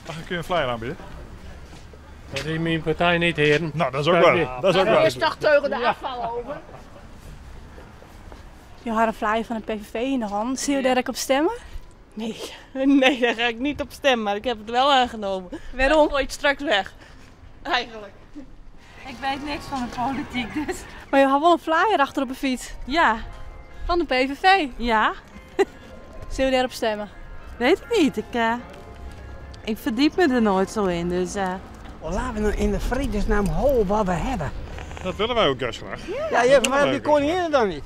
Mag ik u een flyer aanbieden? Dat is mijn partij niet, heren. Nou, dat is ook waar. Dat is ook Dat waar. is toch tegen de afvaloven? Je had een flyer van de PVV in de hand. Zie je daar ook op stemmen? Nee, nee, daar ga ik niet op stemmen, maar ik heb het wel aangenomen. Waarom? Gooi het straks weg. Eigenlijk. Ik weet niks van de politiek, dus. Maar je had wel een flyer achter op een fiets. Ja. Van de PVV. Ja. Zul je daarop stemmen? Weet ik niet. Ik, ik verdiep me er nooit zo in, dus. Oh, laten we nou in de vredesnaam houden wat we hebben. Dat willen wij ook juist graag. Ja, je hebt maar die koningin dan niet.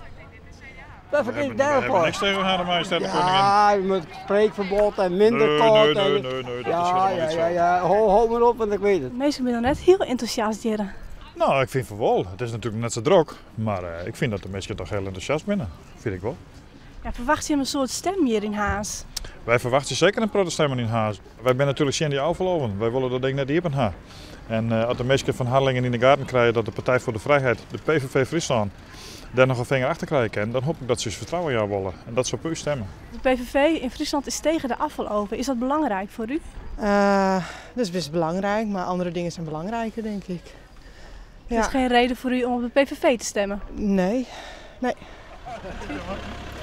Dat We verkeer hebben, ik we hebben daarvoor. niks tegen Hare Majesteit de Koningin. Ja, met spreekverbod en minder Nee, kort. nee, nee, en- nee, nee, dat is ja, helemaal ja, niet zo. ja, ja. Ho, ho maar op, want ik weet het. De meesten zijn nog net heel enthousiast hier. Nou, ik vind van wel. Het is natuurlijk net zo druk. Maar ik vind dat de mensen toch heel enthousiast binnen. Vind ik wel. Ja, verwacht je een soort stem hier in Harns? Wij verwachten zeker een proteststemmen in Haas. Wij zijn natuurlijk Sandy Alverloven. Wij willen dat ding net hier in haar. En als de mensen van Harlingen in de gaten krijgen dat de Partij voor de Vrijheid, de PVV Friesland, daar nog een vinger achter krijgen kan, dan hoop ik dat ze ons vertrouwen in jou willen. En dat ze op u stemmen. De PVV in Friesland is tegen de afvaloven. Is dat belangrijk voor u? Dat is best belangrijk, maar andere dingen zijn belangrijker, denk ik. Het is geen reden voor u om op de PVV te stemmen? Nee, nee.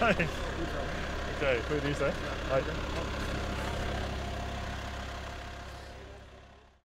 Oké, goeie dienst hè. Hoi.